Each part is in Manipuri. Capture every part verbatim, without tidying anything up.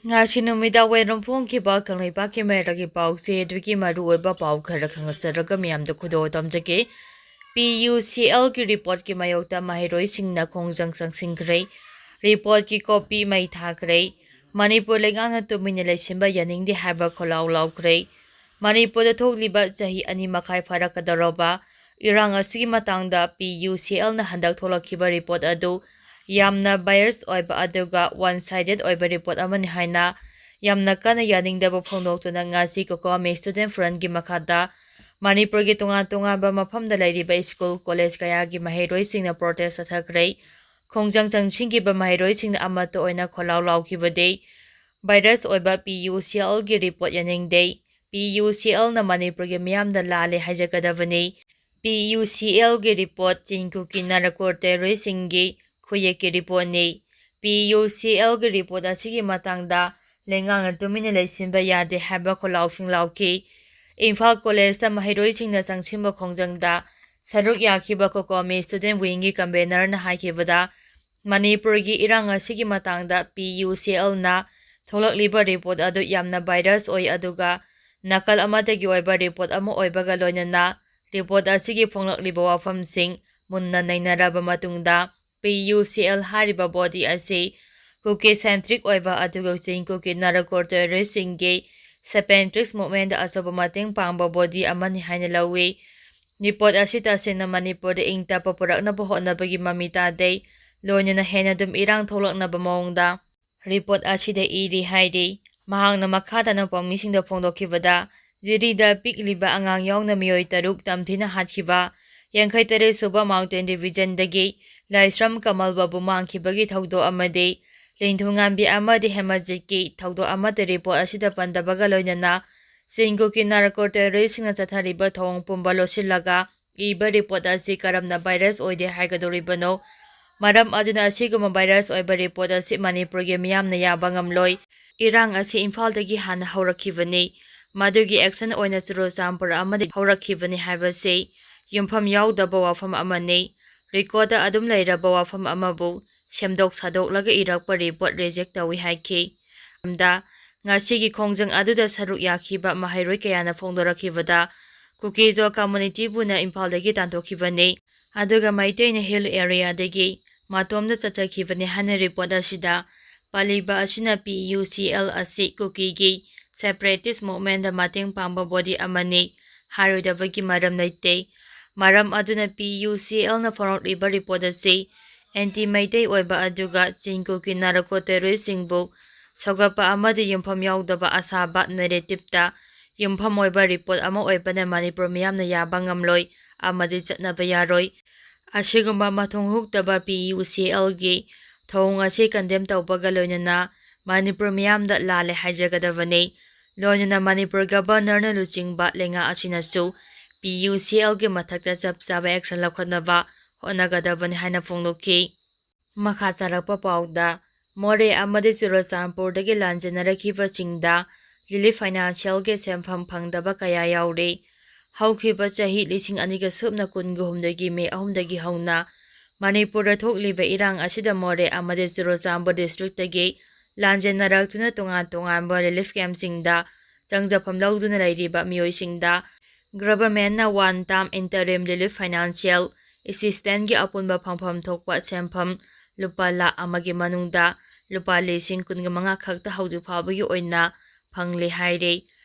ꯉꯁꯤ ꯅꯨꯃꯤꯗꯥꯡ ꯋꯥꯏꯔꯝ ꯐꯣꯡꯈꯤꯕ ꯀꯪꯂꯩꯄꯥꯛꯀꯤ ꯃꯌꯥꯏꯒꯤ ꯄꯥꯎꯆꯦ ꯑꯗꯨꯒꯤ ꯃꯔꯨꯑꯣꯏꯕ ꯄꯥꯎ ꯈꯔ ꯈꯪꯖꯔꯒ ꯃꯤꯌꯥꯝꯗ ꯈꯨꯗꯣꯜ ꯇꯝꯖꯒꯦ꯫ ꯄꯤ ꯌꯨ ꯁꯤ ꯑꯦꯜꯒꯤ ꯔꯤꯄꯣꯔꯠꯀꯤ ꯃꯥꯌꯣꯛꯇ ꯃꯍꯩꯔꯣꯏꯁꯤꯡꯅ ꯈꯣꯡꯖꯪ ꯆꯪꯁꯤꯟꯈ꯭ꯔꯦ꯫ ꯔꯤꯄꯣꯔꯠꯀꯤ ꯀꯣꯄꯤ ꯃꯩ ꯊꯥꯈ꯭ꯔꯦ꯫ ꯃꯅꯤꯄꯨꯔ ꯂꯩꯉꯥꯛꯅ ꯇꯨꯃꯤꯟꯅ ꯂꯩꯁꯤꯟꯕ ꯌꯥꯅꯤꯡꯗꯦ ꯍꯥꯏꯕ ꯈꯣꯜꯂꯥꯎ ꯂꯥꯎꯈ꯭ꯔꯦ꯫ ꯃꯅꯤꯄꯨꯔꯗ ꯊꯣꯛꯂꯤꯕ ꯆꯍꯤ ꯑꯅꯤ ꯃꯈꯥꯏ ꯐꯥꯔꯛꯀꯗꯧꯔꯕ ꯏꯔꯥꯡ ꯑꯁꯤꯒꯤ ꯃꯇꯥꯡꯗ ꯄꯤ ꯌꯨ ꯁꯤ ꯑꯦꯜꯅ ꯍꯟꯗꯛ ꯊꯣꯛꯂꯛꯈꯤꯕ ꯔꯤꯄꯣꯔꯠ ꯑꯗꯨ ꯌꯥꯝꯅ biased ꯑꯣꯏꯕ ꯑꯗꯨꯒ one sided ꯑꯣꯏꯕ ꯔꯤꯄꯣꯔꯠ ꯑꯃꯅꯤ ꯍꯥꯏꯅ ꯌꯥꯝꯅ ꯀꯟꯅ ꯌꯥꯅꯤꯡꯗꯕ ꯐꯣꯡꯗꯣꯛꯇꯨꯅ ꯉꯁꯤ ꯀꯣꯀꯣꯃꯤ Student Forumꯒꯤ ꯃꯈꯥꯗ ꯃꯅꯤꯄꯨꯔꯒꯤ ꯇꯣꯉꯥꯟ ꯇꯣꯉꯥꯟꯕ ꯃꯐꯝꯗ ꯂꯩꯔꯤꯕ ꯁ꯭ꯀꯨꯜ ꯀꯣꯂꯦꯖ ꯀꯌꯥꯒꯤ ꯃꯍꯩꯔꯣꯏꯁꯤꯡꯅ protest ꯆꯠꯊꯈ꯭ꯔꯦ꯫ ꯈꯣꯡꯖꯪ ꯆꯪꯁꯤꯟꯈꯤꯕ ꯃꯍꯩꯔꯣꯏꯁꯤꯡꯅ ꯑꯃꯠꯇ ꯑꯣꯏꯅ ꯈꯣꯜꯂꯥꯎ ꯂꯥꯎꯈꯤꯕꯗꯤ biased ꯑꯣꯏꯕ ꯄꯤ ꯌꯨ ꯁꯤ ꯑꯦꯜꯒꯤ ꯔꯤꯄꯣꯔꯠ ꯌꯥꯅꯤꯡꯗꯦ꯫ ꯄꯤ ꯌꯨ ꯁꯤ ꯑꯦꯜꯅ ꯃꯅꯤꯄꯨꯔꯒꯤ ꯃꯤꯌꯥꯝꯗ ꯂꯥꯜꯂꯦ ꯍꯥꯏꯖꯒꯗꯕꯅꯤ꯫ ꯄꯤ ꯌꯨ ꯁꯤ ꯑꯦꯜꯒꯤ ꯔꯤꯄꯣꯔꯠ ꯆꯤꯡ ꯀꯨꯀꯤ ꯅꯥꯔꯀꯣ ꯇꯦꯔꯣꯔꯤꯁꯁꯤꯡꯒꯤ ꯈꯨꯌꯦꯛꯀꯤ ꯔꯤꯄꯣꯔꯠꯅꯤ꯫ ꯄꯤ ꯌꯨ ꯁꯤ ꯑꯦꯜꯒꯤ ꯔꯤꯄꯣꯔꯠ ꯑꯁꯤꯒꯤ ꯃꯇꯥꯡꯗ ꯂꯩꯉꯥꯛꯅ ꯇꯨꯃꯤꯟꯅ ꯂꯩꯁꯤꯟꯕ ꯌꯥꯗꯦ ꯍꯥꯏꯕ ꯈꯣꯜꯂꯥꯎꯁꯤꯡ ꯂꯥꯎꯈꯤ꯫ ꯏꯝꯐꯥꯜ ꯀꯣꯂꯦꯖꯇ ꯃꯍꯩꯔꯣꯏꯁꯤꯡꯅ ꯆꯪꯁꯤꯟꯕ ꯈꯣꯡꯖꯪꯗ ꯁꯔꯨꯛ ꯌꯥꯈꯤꯕ ꯀꯣꯀꯣꯃꯤ Student Wingꯒꯤ convenorꯅ ꯍꯥꯏꯈꯤꯕꯗ, ꯃꯅꯤꯄꯨꯔꯒꯤ ꯏꯔꯥꯡ ꯑꯁꯤꯒꯤ ꯃꯇꯥꯡꯗ ꯄꯤ ꯌꯨ ꯁꯤ ꯑꯦꯜꯅ ꯊꯣꯛꯂꯛꯂꯤꯕ ꯔꯤꯄꯣꯔꯠ ꯑꯗꯨ ꯌꯥꯝꯅ biased ꯑꯣꯏ, ꯑꯗꯨꯒ ꯅꯥꯀꯜ ꯑꯃꯠꯇꯒꯤ ꯑꯣꯏꯕ ꯔꯤꯄꯣꯔꯠ ꯑꯃ ꯑꯣꯏꯕꯒ ꯂꯣꯏꯅꯅ ꯔꯤꯄꯣꯔꯠ ꯑꯁꯤꯒꯤ ꯐꯣꯡꯂꯛꯂꯤꯕ ꯋꯥꯐꯝꯁꯤꯡ ꯃꯨꯟꯅ ꯅꯩꯅꯔꯕ ꯃꯇꯨꯡꯗ ꯄꯤ ꯌꯨ ꯁꯤ ꯑꯦꯜ ꯍꯥꯏꯔꯤꯕ body ꯑꯁꯤ ꯀꯨꯀꯤ centric ꯑꯣꯏꯕ ꯑꯗꯨꯒ ꯆꯤꯡ ꯀꯨꯀꯤ ꯅꯥꯔꯀꯣ ꯇꯦꯔꯣꯔꯤꯁꯁꯤꯡꯒꯤ separatist movementꯗ ꯑꯆꯧꯕ ꯃꯇꯦꯡ ꯄꯥꯡꯕ body ꯑꯃꯅꯤ ꯍꯥꯏꯅ ꯂꯧꯏ꯫ ꯔꯤꯄꯣꯔꯠ ꯑꯁꯤ ꯇꯁꯦꯡꯅ ꯃꯅꯤꯄꯨꯔꯗ ꯏꯪ ꯇꯞꯄ ꯄꯨꯔꯛꯅꯕ ꯍꯣꯠꯅꯕꯒꯤ ꯃꯃꯤ ꯇꯥꯗꯦ, ꯂꯣꯏꯅꯅ ꯍꯦꯟꯅ ꯑꯗꯨꯝ ꯏꯔꯥꯡ ꯊꯣꯛꯂꯛꯅꯕ ꯃꯑꯣꯡꯗ ꯔꯤꯄꯣꯔꯠ ꯑꯁꯤꯗ ꯏꯔꯤ ꯍꯥꯏꯔꯤ꯫ ꯃꯍꯥꯛꯅ ꯃꯈꯥ ꯇꯥꯅ ꯄꯥꯎꯃꯤꯁꯤꯡꯗ ꯐꯣꯡꯗꯣꯛꯈꯤꯕꯗ, ꯖꯤꯔꯤꯗ ꯄꯤꯛꯂꯤꯕ ꯑꯉꯥꯡ ꯌꯥꯎꯅ ꯃꯤꯑꯣꯏ ꯇꯔꯨꯛ ꯇꯝꯊꯤꯅ ꯍꯥꯠꯈꯤꯕ, ꯌꯥꯡꯈꯩ ꯇꯔꯦꯠ ꯁꯨꯕ Mountain Divisionꯗꯒꯤ ꯂꯥꯏꯁ꯭ꯔꯝ ꯀꯃꯜ ꯕꯥꯕꯨ ꯃꯥꯡꯈꯤꯕꯒꯤ ꯊꯧꯗꯣꯛ ꯑꯃꯗꯤ ꯂꯤꯟꯊꯨꯉꯥꯝꯕꯤ ꯑꯃꯗꯤ ꯍꯦꯃꯖꯤꯠꯀꯤ ꯊꯧꯗꯣꯛ ꯑꯃꯠꯇ ꯔꯤꯄꯣꯔꯠ ꯑꯁꯤꯗ ꯄꯟꯗꯕꯒ ꯂꯣꯏꯅꯅ ꯆꯤꯡ ꯀꯨꯀꯤ ꯅꯥꯔꯀꯣ ꯇꯦꯔꯣꯔꯤꯁꯁꯤꯡꯅ ꯆꯠꯊꯔꯤꯕ ꯊꯧꯑꯣꯡ ꯄꯨꯝꯕ ꯂꯣꯠꯁꯤꯜꯂꯒ ꯏꯕ ꯔꯤꯄꯣꯔꯠ ꯑꯁꯤ ꯀꯔꯝꯅ biased ꯑꯣꯏꯗꯦ ꯍꯥꯏꯒꯗꯧꯔꯤꯕꯅꯣ? ꯃꯔꯝ ꯑꯗꯨꯅ ꯑꯁꯤꯒꯨꯝꯕ biased ꯑꯣꯏꯕ ꯔꯤꯄꯣꯔꯠ ꯑꯁꯤ ꯃꯅꯤꯄꯨꯔꯒꯤ ꯃꯤꯌꯥꯝꯅ ꯌꯥꯕ ꯉꯝꯂꯣꯏ꯫ ꯏꯔꯥꯡ ꯑꯁꯤ ꯏꯝꯐꯥꯜꯗꯒꯤ ꯍꯥꯟꯅ ꯍꯧꯔꯛꯈꯤꯕꯅꯤ꯫ ꯃꯗꯨꯒꯤ action ꯑꯣꯏꯅ ꯆꯨꯔꯆꯥꯟꯄꯨꯔ ꯑꯃꯗꯒꯤ ꯍꯧꯔꯛꯈꯤꯕꯅꯤ ꯍꯥꯏꯕꯁꯤ ꯌꯨꯝꯐꯝ ꯌꯥꯎꯗꯕ ꯋꯥꯐꯝ ꯑꯃꯅꯤ꯫ Recordꯗ ꯑꯗꯨꯝ ꯂꯩꯔꯕ ꯋꯥꯐꯝ ꯑꯃꯕꯨ ꯁꯦꯝꯗꯣꯛ ꯁꯥꯗꯣꯛꯂꯒ ꯏꯔꯛꯄ ꯔꯤꯄꯣꯔꯠ reject ꯇꯧꯏ ꯍꯥꯏꯈꯤ꯫ ꯃꯔꯝꯗ ꯉꯁꯤꯒꯤ ꯈꯣꯡꯖꯪ ꯑꯗꯨꯗ ꯁꯔꯨꯛ ꯌꯥꯈꯤꯕ ꯃꯍꯩꯔꯣꯏ ꯀꯌꯥꯅ ꯐꯣꯡꯗꯣꯔꯛꯈꯤꯕꯗ, ꯀꯨꯀꯤꯖꯣ ꯀꯝꯃꯨꯅꯤꯇꯤꯕꯨꯅ ꯏꯝꯐꯥꯜꯗꯒꯤ ꯇꯥꯟꯊꯣꯛꯈꯤꯕꯅꯤ꯫ ꯑꯗꯨꯒ ꯃꯩꯇꯩꯅ ꯍꯤꯜ ꯑꯦꯔꯤꯌꯥꯗꯒꯤ ꯃꯇꯣꯝꯗ ꯆꯠꯆꯈꯤꯕꯅꯤ ꯍꯥꯏꯅ ꯔꯤꯄꯣꯔꯠ ꯑꯁꯤꯗ ꯄꯜꯂꯤꯕ ꯑꯁꯤꯅ ꯄꯤ ꯌꯨ ꯁꯤ ꯑꯦꯜ ꯑꯁꯤ ꯀꯨꯀꯤꯒꯤ ꯁꯦꯄꯔꯦꯇꯤꯁ ꯃꯨꯚꯃꯦꯟꯗ ꯃꯇꯦꯡ ꯄꯥꯡꯕ ꯕꯣꯗꯤ ꯑꯃꯅꯤ ꯍꯥꯏꯔꯣꯏꯗꯕꯒꯤ ꯃꯔꯝ ꯂꯩꯇꯦ꯫ ꯃꯔꯝ ꯑꯗꯨꯅ ꯄꯤ ꯌꯨ ꯁꯤ ꯑꯦꯜꯅ ꯐꯣꯡꯗꯣꯛꯂꯤꯕ ꯔꯤꯄꯣꯔꯠ ꯑꯁꯤ ꯑꯦꯟꯇꯤ ꯃꯩꯇꯩ ꯑꯣꯏꯕ ꯑꯗꯨꯒ ꯆꯤꯡ ꯀꯨꯀꯤ ꯅꯥꯔꯀꯣ ꯇꯦꯔꯣꯔꯤꯁꯁꯤꯡꯕꯨ ꯁꯧꯒꯠꯄ ꯑꯃꯗꯤ ꯌꯨꯝꯐꯝ ꯌꯥꯎꯗꯕ ꯑꯁꯥꯕ ꯅꯦꯔꯦꯇꯤꯞꯇ ꯌꯨꯝꯐꯝ ꯑꯣꯏꯕ ꯔꯤꯄꯣꯔꯠ ꯑꯃ ꯑꯣꯏꯕꯅ ꯃꯅꯤꯄꯨꯔ ꯃꯤꯌꯥꯝꯅ ꯌꯥꯕ ꯉꯝꯂꯣꯏ ꯑꯃꯗꯤ ꯆꯠꯅꯕ ꯌꯥꯔꯣꯏ꯫ ꯑꯁꯤꯒꯨꯝꯕ ꯃꯊꯣꯡ ꯍꯨꯛꯇꯕ ꯄꯤ ꯌꯨ ꯁꯤ ꯑꯦꯜꯒꯤ ꯊꯧꯑꯣꯡ ꯑꯁꯤ ꯀꯟꯗꯦꯝ ꯇꯧꯕꯒ ꯂꯣꯏꯅꯅ ꯃꯅꯤꯄꯨꯔ ꯃꯤꯌꯥꯝꯗ ꯂꯥꯜꯂꯦ ꯍꯥꯏꯖꯒꯗꯕꯅꯤ꯫ ꯂꯣꯏꯅꯅ ꯃꯅꯤꯄꯨꯔ ꯒꯕꯔꯅꯔꯅ ꯂꯨꯆꯤꯡꯕ ꯂꯩꯉꯥꯛ ꯑꯁꯤꯅꯁꯨ ꯄꯤ ꯌꯨ ꯁꯤ ꯑꯦꯜꯒꯤ ꯃꯊꯛꯇ ꯆꯞ ꯆꯥꯕ ꯑꯦꯛꯁꯟ ꯂꯧꯈꯠꯅꯕ ꯍꯣꯠꯅꯒꯗꯕꯅꯤ ꯍꯥꯏꯅ ꯐꯣꯡꯗꯣꯛꯈꯤ꯫ ꯃꯈꯥ ꯇꯥꯔꯛꯄ ꯄꯥꯎꯗ, ꯃꯣꯔꯦ ꯑꯃꯗꯤ ꯆꯨꯔꯆꯥꯟꯄꯨꯔꯗꯒꯤ ꯂꯥꯟꯖꯦꯟꯅꯔꯛꯈꯤꯕꯁꯤꯡꯗ ꯔꯤꯂꯤꯐ ꯐꯥꯏꯅꯥꯟꯁꯤꯌꯦꯜꯒꯤ ꯁꯦꯟꯐꯝ ꯐꯪꯗꯕ ꯀꯌꯥ ꯌꯥꯎꯔꯤ꯫ ꯍꯧꯈꯤꯕ ꯆꯍꯤ ꯂꯤꯁꯤꯡ ꯑꯅꯤꯒ ꯁꯨꯞꯅ ꯀꯨꯟꯒ ꯍꯨꯝꯗꯣꯏꯒꯤ ꯃꯦ ꯑꯍꯨꯝꯗꯒꯤ ꯍꯧꯅ ꯃꯅꯤꯄꯨꯔꯗ ꯊꯣꯛꯂꯤꯕ ꯏꯔꯥꯡ ꯑꯁꯤꯗ ꯃꯣꯔꯦ ꯑꯃꯗꯤ ꯆꯨꯔꯆꯥꯟꯄꯨꯔ ꯗꯤꯁꯇ꯭ꯔꯤꯛꯇꯒꯤ ꯂꯥꯟꯖꯦꯟꯅꯔꯛꯇꯨꯅ ꯇꯣꯉꯥꯟ ꯇꯣꯉꯥꯟꯕ ꯔꯤꯂꯤꯐ ꯀꯦꯝꯞꯁꯤꯡꯗ ꯆꯪꯖꯐꯝ ꯂꯧꯗꯨꯅ ꯂꯩꯔꯤꯕ ꯃꯤꯑꯣꯏꯁꯤꯡꯗ ꯒꯚꯔꯟꯃꯦꯟꯠꯅ ꯋꯥꯟ ꯇꯥꯏꯝ ꯏꯟꯇꯔꯤꯝ ꯔꯤꯂꯤꯐ ꯐꯥꯏꯅꯥꯟꯁꯤꯌꯦꯜ ꯑꯦꯁꯤꯁꯇꯦꯟꯁꯀꯤ ꯑꯄꯨꯟꯕ ꯐꯪꯐꯝ ꯊꯣꯛꯄ ꯁꯦꯟꯐꯝ ꯂꯨꯄꯥ ꯂꯥꯈ ꯑꯃꯒꯤ ꯃꯅꯨꯡꯗ ꯂꯨꯄꯥ ꯂꯤꯁꯤꯡ ꯀꯨꯟꯒ ꯃꯉꯥ ꯈꯛꯇ ꯍꯧꯖꯤꯛ ꯐꯥꯎꯕꯒꯤ ꯑꯣꯏꯅ ꯐꯪꯂꯦ ꯍꯥꯏꯔꯤ꯫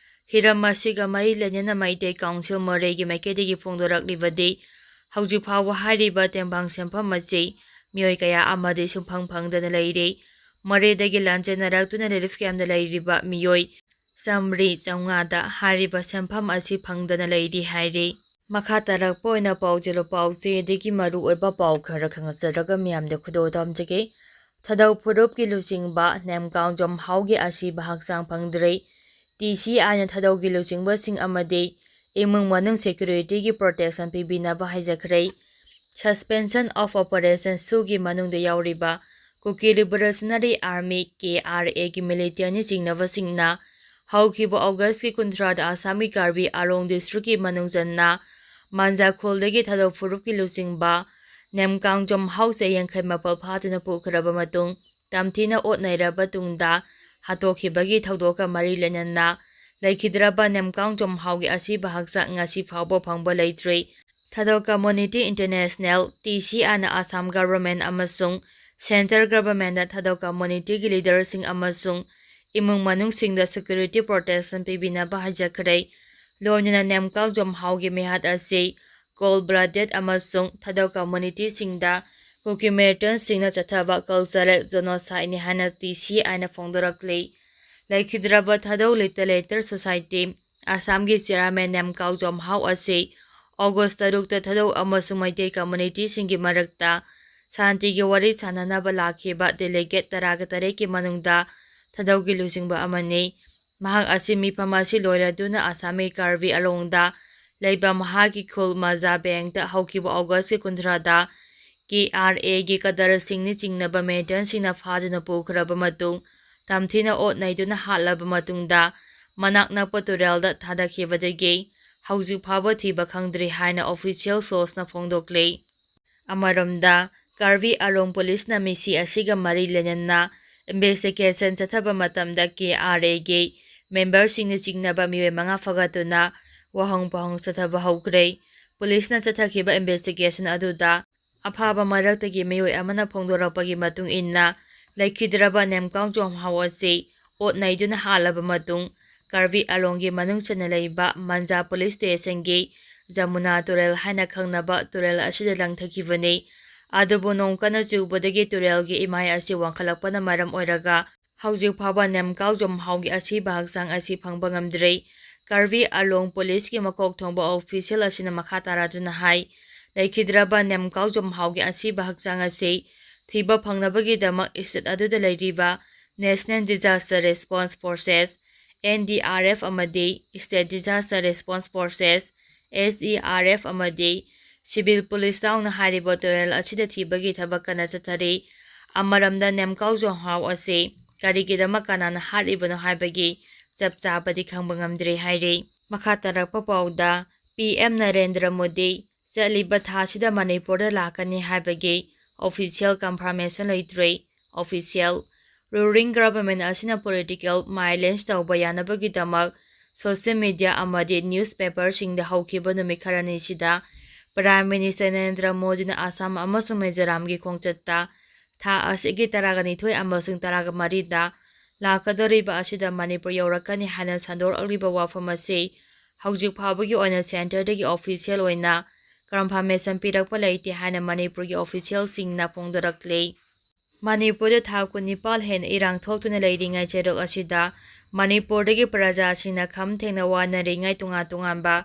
ꯍꯤꯔꯝ ꯑꯁꯤꯒ ꯃꯔꯤ ꯂꯩꯅꯅ ꯃꯩꯇꯩ ꯀꯥꯎꯟꯁꯤꯜ ꯃꯣꯔꯦꯒꯤ ꯃꯥꯏꯀꯩꯗꯒꯤ ꯐꯣꯡꯗꯣꯔꯛꯂꯤꯕꯗꯤ, ꯍꯧꯖꯤꯛ ꯐꯥꯎꯕ ꯍꯥꯏꯔꯤꯕ ꯇꯦꯡꯕꯥꯡ ꯁꯦꯟꯐꯝ ꯑꯁꯤ ꯃꯤꯑꯣꯏ ꯀꯌꯥ ꯑꯃꯗꯤ ꯁꯨꯡꯐꯪ ꯐꯪꯗꯅ ꯂꯩꯔꯤ꯫ ꯃꯣꯔꯦꯗꯒꯤ ꯂꯥꯟꯖꯦꯟꯅꯔꯛꯇꯨꯅ ꯔꯤꯂꯤꯐ ꯀꯦꯝꯞꯇ ꯂꯩꯔꯤꯕ ꯃꯤꯑꯣꯏ ꯆꯥꯃꯔꯤ ꯆꯥꯃꯉꯥꯗ ꯍꯥꯏꯔꯤꯕ ꯁꯦꯟꯐꯝ ꯑꯁꯤ ꯐꯪꯗꯅ ꯂꯩꯔꯤ ꯍꯥꯏꯔꯤ꯫ ꯃꯈꯥ ꯇꯥꯔꯛꯄ ꯑꯣꯏꯅ ꯄꯥꯎꯖꯦꯜ ꯄꯥꯎꯆꯦꯗꯒꯤ ꯃꯔꯨꯑꯣꯏꯕ ꯄꯥꯎ ꯈꯔ ꯈꯪꯍꯟꯖꯔꯒ ꯃꯤꯌꯥꯝꯗ ꯈꯨꯗꯣꯜ ꯇꯝꯖꯒꯦ꯫ ꯊꯥꯗꯧ ꯐꯨꯔꯨꯞꯀꯤ ꯂꯨꯆꯤꯡꯕ ꯅꯦꯝꯀꯥꯡꯖꯣꯝ ꯍꯥꯎꯒꯤ ꯑꯁꯤꯕ ꯍꯛꯆꯥꯡ ꯐꯪꯗ꯭ꯔꯦ꯫ ꯇꯤ ꯁꯤ ꯑꯥꯏꯅ ꯊꯥꯗꯧꯒꯤ ꯂꯨꯆꯤꯡꯕꯁꯤꯡ ꯑꯃꯗꯤ ꯏꯃꯨꯡ ꯃꯅꯨꯡ ꯁꯦꯀ꯭ꯌꯨꯔꯤꯇꯤꯒꯤ ꯄ꯭ꯔꯣꯇꯦꯛꯁꯟ ꯄꯤꯕꯤꯅꯕ ꯍꯥꯏꯖꯈ꯭ꯔꯦ꯫ Suspension of Operation ꯁꯨꯒꯤ ꯃꯅꯨꯡꯗ ꯌꯥꯎꯔꯤꯕ ꯀꯨꯀꯤ ꯔꯤꯚꯣꯂꯨꯁꯅꯔꯤ ꯑꯥꯔꯃꯤ, ꯀꯦ ꯑꯥꯔ ꯑꯦꯒꯤ ꯃꯤꯂꯤꯇꯦꯟꯠꯅ ꯆꯤꯡꯅꯕꯁꯤꯡꯅ ꯍꯧꯈꯤꯕ ꯑꯣꯒꯁꯀꯤ ꯀꯨꯟꯊ꯭ꯔꯥꯗ ꯑꯁꯥꯝꯒꯤ ꯀꯥꯔꯕꯤ ꯑꯥꯂꯣꯡ ꯗꯤꯁꯇ꯭ꯔꯤꯛꯀꯤ ꯃꯅꯨꯡ ꯆꯟꯅ ꯃꯥꯟꯖꯥꯈꯣꯜꯗꯒꯤ ꯊꯥꯗꯧ ꯐꯨꯔꯨꯞꯀꯤ ꯂꯨꯆꯤꯡꯕ ꯅꯦꯝꯀꯥꯡꯖꯣꯝ ꯍꯥꯎ ꯆꯍꯤ ꯌꯥꯡꯈꯩ ꯃꯥꯄꯜ ꯐꯥꯗꯨꯅ ꯄꯨꯈ꯭ꯔꯕ ꯃꯇꯨꯡ, ꯇꯝꯊꯤꯅ ꯑꯣꯠ ꯅꯩꯔꯕ ꯇꯨꯡꯗ ꯍꯥꯠꯇꯣꯛꯈꯤꯕꯒꯤ ꯊꯧꯗꯣꯛꯀ ꯃꯔꯤ ꯂꯩꯅꯅ ꯂꯩꯈꯤꯗ꯭ꯔꯕ ꯅꯦꯝꯀꯥꯎ ꯖꯣꯝꯍꯥꯎꯒꯤ ꯑꯁꯤꯕ ꯍꯛꯆꯥꯡ ꯉꯁꯤ ꯐꯥꯎꯕ ꯐꯪꯕ ꯂꯩꯇ꯭ꯔꯤ꯫ ꯊꯥꯗꯧ ꯀꯝꯃ꯭ꯌꯨꯅꯤꯇꯤ ꯏꯟꯇꯔꯅꯦꯁꯅꯦꯜ, ꯇꯤ ꯁꯤ ꯑꯥꯏꯅ ꯑꯁꯥꯝ ꯒꯚꯔꯟꯃꯦꯟꯠ ꯑꯃꯁꯨꯡ ꯁꯦꯟꯇ꯭ꯔꯦꯜ ꯒꯚꯔꯟꯃꯦꯟꯠꯇ ꯊꯥꯗꯧ ꯀꯝꯃ꯭ꯌꯨꯅꯤꯇꯤꯒꯤ ꯂꯤꯗꯔꯁꯤꯡ ꯑꯃꯁꯨꯡ ꯏꯃꯨꯡ ꯃꯅꯨꯡꯁꯤꯡꯗ ꯁꯦꯀ꯭ꯌꯨꯔꯤꯇꯤ ꯄ꯭ꯔꯣꯇꯦꯛꯁꯟ ꯄꯤꯕꯤꯅꯕ ꯍꯥꯏꯖꯈ꯭ꯔꯦ꯫ ꯂꯣꯏꯅꯅ ꯅꯦꯝꯀꯥꯎ ꯖꯣꯝꯍꯥꯎꯒꯤ ꯃꯤꯍꯥꯠ ꯑꯁꯤ ꯀꯣꯜ ꯕ꯭ꯂꯗꯦꯗ ꯑꯃꯁꯨꯡ ꯊꯥꯗꯧ ꯀꯝꯃ꯭ꯌꯨꯅꯤꯇꯤꯁꯤꯡꯗ ꯀꯨꯀꯤ ꯃꯤꯂꯤꯇꯦꯟꯠꯁꯤꯡꯅ ꯆꯠꯊꯕ ꯀꯜꯆꯔꯦꯜ ꯖꯦꯅꯣꯁꯥꯏꯗꯅꯤ ꯍꯥꯏꯅ ꯇꯤ ꯁꯤ ꯑꯥꯏꯅ ꯐꯣꯡꯗꯣꯔꯛꯂꯤ꯫ ꯂꯩꯈꯤꯗ꯭ꯔꯕ ꯊꯥꯗꯧ ꯂꯤꯇꯔꯦꯆꯔ ꯁꯣꯁꯥꯏꯇꯤ ꯑꯁꯥꯝꯒꯤ ꯆꯤꯌꯥꯔꯃꯦꯟ ꯅꯦꯝꯀꯥꯎ ꯖꯣꯝꯍꯥꯎ ꯑꯁꯤ ꯑꯣꯒꯁ ꯇꯔꯨꯛꯇ ꯊꯥꯗꯧ ꯑꯃꯁꯨꯡ ꯃꯩꯇꯩ ꯀꯝꯃ꯭ꯌꯨꯅꯤꯇꯤꯁꯤꯡꯒꯤ ꯃꯔꯛꯇ ꯁꯥꯟꯇꯤꯒꯤ ꯋꯥꯔꯤ ꯁꯥꯟꯅꯅꯕ ꯂꯥꯛꯈꯤꯕ ꯗꯦꯂꯤꯒꯦꯠ ꯇꯔꯥꯒ ꯇꯔꯦꯠꯀꯤ ꯃꯅꯨꯡꯗ ꯊꯥꯗꯧꯒꯤ ꯂꯨꯆꯤꯡꯕ ꯑꯃꯅꯤ꯫ ꯃꯍꯥꯛ ꯑꯁꯤ ꯃꯤꯐꯝ ꯑꯁꯤ ꯂꯣꯏꯔꯗꯨꯅ ꯑꯁꯥꯝꯒꯤ ꯀꯥꯔꯕꯤ ꯑꯂꯣꯡꯗ ꯂꯩꯕ ꯃꯍꯥꯛꯀꯤ ꯈꯨꯜ ꯃꯖꯥ ꯕꯦꯡꯛꯇ ꯍꯧꯈꯤꯕ ꯑꯣꯒꯁꯀꯤ ꯀꯨꯟꯊ꯭ꯔꯥꯗ ꯀꯦ ꯑꯥꯔ ꯑꯦꯒꯤ ꯀꯗꯔꯁꯤꯡꯅ ꯆꯤꯡꯅꯕ ꯃꯤꯂꯤꯇꯦꯟꯠꯁꯤꯡꯅ ꯐꯥꯗꯨꯅ ꯄꯨꯈ꯭ꯔꯕ ꯃꯇꯨꯡ, ꯇꯝꯊꯤꯅ ꯑꯣꯠ ꯅꯩꯗꯨꯅ ꯍꯥꯠꯂꯕ ꯃꯇꯨꯡꯗ ꯃꯅꯥꯛ ꯅꯛꯄ ꯇꯨꯔꯦꯜꯗ ꯊꯥꯗꯈꯤꯕꯗꯒꯤ ꯍꯧꯖꯤꯛ ꯐꯥꯎꯕ ꯊꯤꯕ ꯈꯪꯗ꯭ꯔꯤ ꯍꯥꯏꯅ ꯑꯣꯐꯤꯁꯤꯌꯦꯜ ꯁꯣꯔꯁꯅ ꯐꯣꯡꯗꯣꯛꯂꯤ꯫ ꯑꯃꯔꯣꯝꯗ, ꯀꯥꯔꯕꯤ ꯑꯂꯣꯡ ꯄꯨꯂꯤꯁꯅ ꯃꯤꯁꯤ ꯑꯁꯤꯒ ꯃꯔꯤ ꯂꯩꯅꯅ ꯏꯟꯚꯦꯁꯇꯤꯒꯦꯁꯟ ꯆꯠꯊꯕ ꯃꯇꯝꯗ ꯀꯦ ꯑꯥꯔ ꯑꯦꯒꯤ ꯃꯦꯝꯕꯔꯁꯤꯡꯅ ꯆꯤꯡꯅꯕ ꯃꯤꯑꯣꯏ ꯃꯉꯥ ꯐꯒꯠꯇꯨꯅ ꯋꯥꯍꯪ ꯄꯥꯎꯍꯪ ꯆꯠꯊꯕ ꯍꯧꯈ꯭ꯔꯦ꯫ ꯄꯨꯂꯤꯁꯅ ꯆꯠꯊꯈꯤꯕ ꯏꯟꯚꯦꯁꯇꯤꯒꯦꯁꯟ ꯑꯗꯨꯗ ꯑꯐꯥꯕ ꯃꯔꯛꯇꯒꯤ ꯃꯤꯑꯣꯏ ꯑꯃꯅ ꯐꯣꯡꯗꯣꯔꯛꯄꯒꯤ ꯃꯇꯨꯡ ꯏꯟꯅ, ꯂꯩꯈꯤꯗ꯭ꯔꯕ ꯅꯦꯝꯀꯥꯎ ꯖꯣꯝꯍꯥꯎ ꯑꯁꯤ ꯑꯣꯠ ꯅꯩꯗꯨꯅ ꯍꯥꯠꯂꯕ ꯃꯇꯨꯡ, ꯀꯥꯔꯕꯤ ꯑꯂꯣꯡꯒꯤ ꯃꯅꯨꯡ ꯆꯟꯅ ꯂꯩꯕ ꯃꯟꯖꯥ ꯄꯨꯂꯤꯁ ꯁ꯭ꯇꯦꯁꯟꯒꯤ ꯖꯃꯨꯅꯥ ꯇꯨꯔꯦꯜ ꯍꯥꯏꯅ ꯈꯪꯅꯕ ꯇꯨꯔꯦꯜ ꯑꯁꯤꯗ ꯂꯪꯊꯈꯤꯕꯅꯤ꯫ ꯑꯗꯨꯕꯨ ꯅꯣꯡ ꯀꯟꯅ ꯆꯨꯕꯗꯒꯤ ꯇꯨꯔꯦꯜꯒꯤ ꯏꯃꯥꯏ ꯑꯁꯤ ꯋꯥꯡꯈꯠꯂꯛꯄꯅ ꯃꯔꯝ ꯑꯣꯏꯔꯒ ꯍꯧꯖꯤꯛ ꯐꯥꯎꯕ ꯅꯦꯝꯀꯥꯎ ꯖꯣꯝꯍꯥꯎꯒꯤ ꯑꯁꯤꯕ ꯍꯛꯆꯥꯡ ꯑꯁꯤ ꯐꯪꯕ ꯉꯝꯗ꯭ꯔꯤ꯫ ꯀꯥꯔꯕꯤ ꯑꯂꯣꯡ ꯄꯨꯂꯤꯁꯀꯤ ꯃꯀꯣꯛ ꯊꯣꯡꯕ ꯑꯣꯐꯤꯁꯤꯌꯦꯜ ꯑꯁꯤꯅ ꯃꯈꯥ ꯇꯥꯔꯗꯨꯅ ꯍꯥꯏ, ꯂꯩꯈꯤꯗ꯭ꯔꯕ ꯅꯦꯝꯀꯥꯎ ꯖꯣꯝꯍꯥꯎꯒꯤ ꯑꯁꯤꯕ ꯍꯛꯆꯥꯡ ꯑꯁꯤ ꯊꯤꯕ ꯐꯪꯅꯕꯒꯤꯗꯃꯛ ꯁ꯭ꯇꯦꯠ ꯑꯗꯨꯗ ꯂꯩꯔꯤꯕ national disaster response force, N D R F, ꯑꯃꯗꯤ state disaster response force, S D R F, ꯑꯃꯗꯤ ꯁꯤꯚꯤꯜ ꯄꯨꯂꯤꯁ ꯌꯥꯎꯅ ꯍꯥꯏꯔꯤꯕ ꯇꯨꯔꯦꯜ ꯑꯁꯤꯗ ꯊꯤꯕꯒꯤ ꯊꯕꯛ ꯀꯟꯅ ꯆꯠꯊꯔꯤ꯫ ꯑꯃꯔꯣꯝꯗ, ꯅꯦꯝꯀꯥꯎ ꯖꯣꯝꯍꯥꯎ ꯑꯁꯤ ꯀꯔꯤꯒꯤꯗꯃꯛ ꯀꯅꯥꯅ ꯍꯥꯠꯂꯤꯕꯅꯣ ꯍꯥꯏꯕꯒꯤ ꯆꯞ ꯆꯥꯕꯗꯤ ꯈꯪꯕ ꯉꯝꯗ꯭ꯔꯤ ꯍꯥꯏꯔꯤ꯫ ꯃꯈꯥ ꯇꯥꯔꯛꯄ ꯄꯥꯎꯗ, ꯄꯤ ꯑꯦꯝ ꯅꯔꯦꯟꯗ꯭ꯔ ꯃꯣꯗꯤ ꯆꯠꯂꯤꯕ ꯊꯥꯁꯤꯗ ꯃꯅꯤꯄꯨꯔꯗ ꯂꯥꯛꯀꯅꯤ ꯍꯥꯏꯕꯒꯤ ꯑꯣꯐꯤꯁꯤꯌꯦꯜ ꯀꯟꯐꯥꯔꯃꯦꯁꯟ ꯂꯩꯇ꯭ꯔꯤ꯫ ꯑꯣꯐꯤꯁꯤꯌꯦꯜ Ruling government ꯑꯁꯤꯅ political mileage ꯇꯧꯕ ꯌꯥꯅꯕꯒꯤꯗꯃꯛ social media ꯑꯃꯗꯤ newspaperꯁꯤꯡꯗ ꯍꯧꯈꯤꯕ ꯅꯨꯃꯤꯠ ꯈꯔꯅꯤꯁꯤꯗ Prime Minister ꯅꯔꯦꯟꯗ꯭ꯔ ꯃꯣꯗꯤꯅ ꯑꯁꯥꯝ ꯑꯃꯁꯨꯡ ꯃꯤꯖꯣꯔꯥꯝꯒꯤ ꯈꯣꯡꯆꯠꯇ ꯊꯥ ꯑꯁꯤꯒꯤ ꯇꯔꯥꯒ ꯅꯤꯊꯣꯏ ꯑꯃꯁꯨꯡ ꯇꯔꯥꯒ ꯃꯔꯤꯗ ꯂꯥꯛꯀꯗꯧꯔꯤꯕ ꯑꯁꯤꯗ ꯃꯅꯤꯄꯨꯔ ꯌꯧꯔꯛꯀꯅꯤ ꯍꯥꯏꯅ ꯁꯟꯗꯣꯔꯛꯂꯤꯕ ꯋꯥꯐꯝ ꯑꯁꯤ ꯍꯧꯖꯤꯛ ꯐꯥꯎꯕꯒꯤ ꯑꯣꯏꯅ centreꯗꯒꯤ official ꯑꯣꯏꯅ confirmation ꯄꯤꯔꯛꯄ ꯂꯩꯇꯦ ꯍꯥꯏꯅ ꯃꯅꯤꯄꯨꯔꯒꯤ officialꯁꯤꯡꯅ ꯐꯣꯡꯗꯣꯔꯛꯂꯤ꯫ ꯃꯅꯤꯄꯨꯔꯗ ꯊꯥ ꯀꯨꯟꯅꯤꯄꯥꯜ ꯍꯦꯟꯅ ꯏꯔꯥꯡ ꯊꯣꯛꯇꯨꯅ ꯂꯩꯔꯤꯉꯩ ꯆꯩꯔꯛ ꯑꯁꯤꯗ ꯃꯅꯤꯄꯨꯔꯗꯒꯤ ꯄ꯭ꯔꯖꯥꯁꯤꯡꯅ ꯈꯝ ꯊꯦꯡꯅ ꯋꯥꯅꯔꯤꯉꯩ ꯇꯣꯉꯥꯟ ꯇꯣꯉꯥꯟꯕ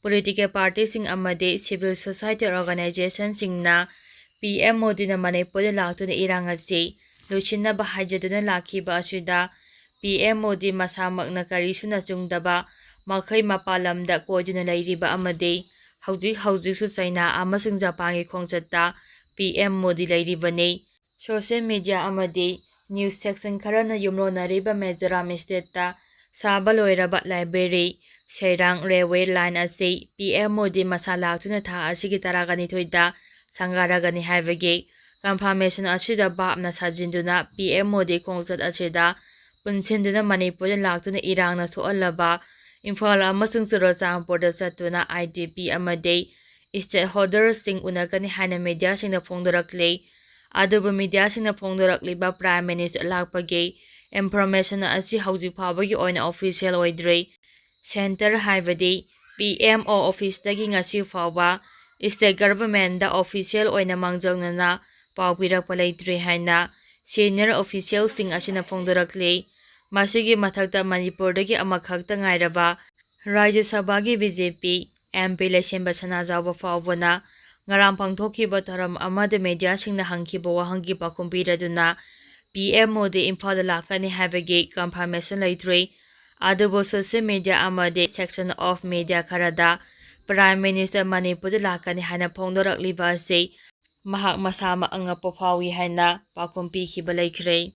political partyꯁꯤꯡ ꯑꯃꯗꯤ civil society organizationꯁꯤꯡꯅ PM ꯃꯣꯗꯤꯅ ꯃꯅꯤꯄꯨꯔꯗ ꯂꯥꯛꯇꯨꯅ ꯏꯔꯥꯡ ꯑꯁꯤ ꯂꯣꯏꯁꯤꯟꯅꯕ ꯍꯥꯏꯖꯗꯨꯅ ꯂꯥꯛꯈꯤꯕ ꯑꯁꯤꯗ PM ꯃꯣꯗꯤ ꯃꯁꯥꯃꯛꯅ ꯀꯔꯤꯁꯨ ꯅꯆꯨꯡꯗꯕ ꯃꯈꯩ ꯃꯄꯥꯟ ꯂꯝꯗ ꯀꯣꯏꯗꯨꯅ ꯂꯩꯔꯤꯕ ꯑꯃꯗꯤ ꯍꯧꯖꯤꯛ ꯍꯧꯖꯤꯛꯁꯨ ꯆꯩꯅꯥ ꯑꯃꯁꯨꯡ ꯖꯄꯥꯟꯒꯤ ꯈꯣꯡꯆꯠꯇ PM ꯃꯣꯗꯤ ꯂꯩꯔꯤꯕꯅꯤ꯫ Social media ꯑꯃꯗꯤ news section ꯈꯔꯅ ꯌꯨꯝꯂꯣꯟꯅꯔꯤꯕ ꯃꯤꯖꯣꯔꯥꯝ stateꯇ ꯁꯥꯕ ꯂꯣꯏꯔꯕ library, ꯁꯩꯔꯥꯡ railway line ꯑꯁꯤ PM ꯃꯣꯗꯤ ꯃꯁꯥ ꯂꯥꯛꯇꯨꯅ ꯊꯥ ꯑꯁꯤꯒꯤ ꯇꯔꯥꯒ ꯅꯤꯊꯣꯏꯗ ꯁꯪꯒꯥꯔꯒꯅꯤ ꯍꯥꯏꯕꯒꯤ confirmation ꯑꯁꯤꯗ ꯚꯥꯞꯅ ꯁꯥꯖꯤꯟꯗꯨꯅ PM ꯃꯣꯗꯤ ꯈꯣꯡꯆꯠ ꯑꯁꯤꯗ ꯄꯨꯟꯁꯤꯟꯗꯨꯅ ꯃꯅꯤꯄꯨꯔꯗ ꯂꯥꯛꯇꯨꯅ ꯏꯔꯥꯡꯅ ꯁꯣꯛꯍꯜꯂꯕ ꯏꯝꯐꯥꯜ ꯑꯃꯁꯨꯡ ꯆꯨꯔꯆꯥꯟꯄꯨꯔꯗ ꯆꯠꯇꯨꯅ IDP ꯑꯃꯗꯤ stakeholderꯁꯤꯡ ꯎꯅꯒꯅꯤ ꯍꯥꯏꯅ mediaꯁꯤꯡꯅ ꯐꯣꯡꯗꯣꯔꯛꯂꯤ꯫ ꯑꯗꯨꯕꯨ mediaꯁꯤꯡꯅ ꯐꯣꯡꯗꯣꯔꯛꯂꯤꯕ Prime Minister ꯂꯥꯛꯄꯒꯤ information ꯑꯁꯤ ꯍꯧꯖꯤꯛ ꯐꯥꯎꯕꯒꯤ ꯑꯣꯏꯅ official ꯑꯣꯏꯗ꯭ꯔꯤ꯫ Centre ꯍꯥꯏꯕꯗꯤ PMO officeꯇꯒꯤ ꯉꯁꯤ ꯐꯥꯎꯕ state governmentꯗ official ꯑꯣꯏꯅ ꯃꯥꯡꯖꯧꯅꯅ ꯄꯥꯎ ꯄꯤꯔꯛꯄ ꯂꯩꯇ꯭ꯔꯤ ꯍꯥꯏꯅ senior officialꯁꯤꯡ ꯑꯁꯤꯅ ꯐꯣꯡꯗꯣꯔꯛꯂꯤ꯫ ꯃꯁꯤꯒꯤ ꯃꯊꯛꯇ ꯃꯅꯤꯄꯨꯔꯗꯒꯤ ꯑꯃꯈꯛꯇ ꯉꯥꯏꯔꯕ ꯔꯥꯖ꯭ꯌ ꯁꯚꯥꯒꯤ BJP MP ꯂꯩꯁꯦꯝꯕ ꯁꯅꯥꯖꯥꯎꯕ ꯐꯥꯎꯕꯅ ꯉꯔꯥꯡ ꯄꯥꯡꯊꯣꯛꯈꯤꯕ ꯊꯧꯔꯝ ꯑꯃꯗ mediaꯁꯤꯡꯅ ꯍꯪꯈꯤꯕ ꯋꯥꯍꯪꯒꯤ ꯄꯥꯎꯈꯨꯝ ꯄꯤꯔꯗꯨꯅ PM ꯃꯣꯗꯤ ꯏꯝꯐꯥꯜꯗ ꯂꯥꯛꯀꯅꯤ ꯍꯥꯏꯕꯒꯤ confirmation ꯂꯩꯇ꯭ꯔꯤ꯫ ꯑꯗꯨꯕꯨ social media ꯑꯃꯗꯤ section of media ꯈꯔꯗ Prime Minister ꯃꯅꯤꯄꯨꯔꯗ ꯂꯥꯛꯀꯅꯤ ꯍꯥꯏꯅ ꯐꯣꯡꯗꯣꯔꯛꯂꯤꯕ ꯑꯁꯤ ꯃꯍꯥꯛ ꯃꯁꯥꯃꯛ ꯑꯉꯛꯄ ꯐꯥꯎꯏ ꯍꯥꯏꯅ ꯄꯥꯎꯈꯨꯝ ꯄꯤꯈꯤꯕ ꯂꯩꯈ꯭ꯔꯦ꯫